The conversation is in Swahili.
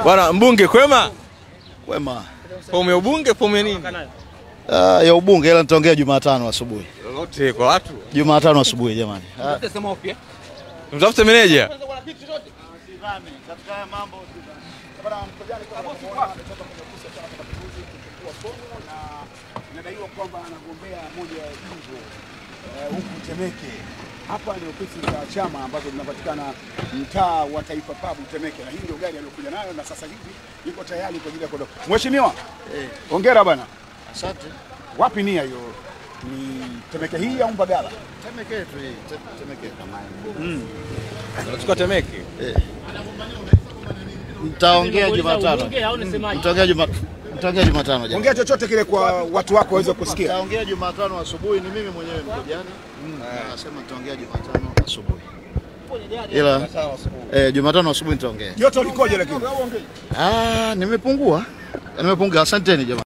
Bwana mbunge kwema? Kwema. Fomu ya ubunge, fomu ya nini? Ya ubunge, ila nitaongea Jumatano asubuhi. Lolote kwa watu. Jumatano asubuhi jamani. Mtafute meneja. Katika mambo inadaiwa kwamba anagombea moja ya jimbo huku Temeke. Hapa ni ofisi za chama ambazo zinapatikana mtaa wa Taifa Pub Temeke, na hii ndio gari aliyokuja nayo na sasa hivi yuko tayari kwa ajili ya kuondoka. Mheshimiwa, hongera bana. Asante. Wapi nia hiyo? Ni Temeke hii au Mbagala? Temeke tu hii, Temeke. Unachukua Temeke. Nitaongea Jumatano. Nitaongea Jumatano jamani. Ongea chochote kile kwa watu wako waweze kusikia. Nitaongea Jumatano asubuhi, ni mimi mwenyewe mkojani. Nasema nitaongea Jumatano asubuhi. Ila Jumatano asubuhi nitaongea. Joto likoje lakini? Nimepungua. Nimepungua. Asanteni jamani.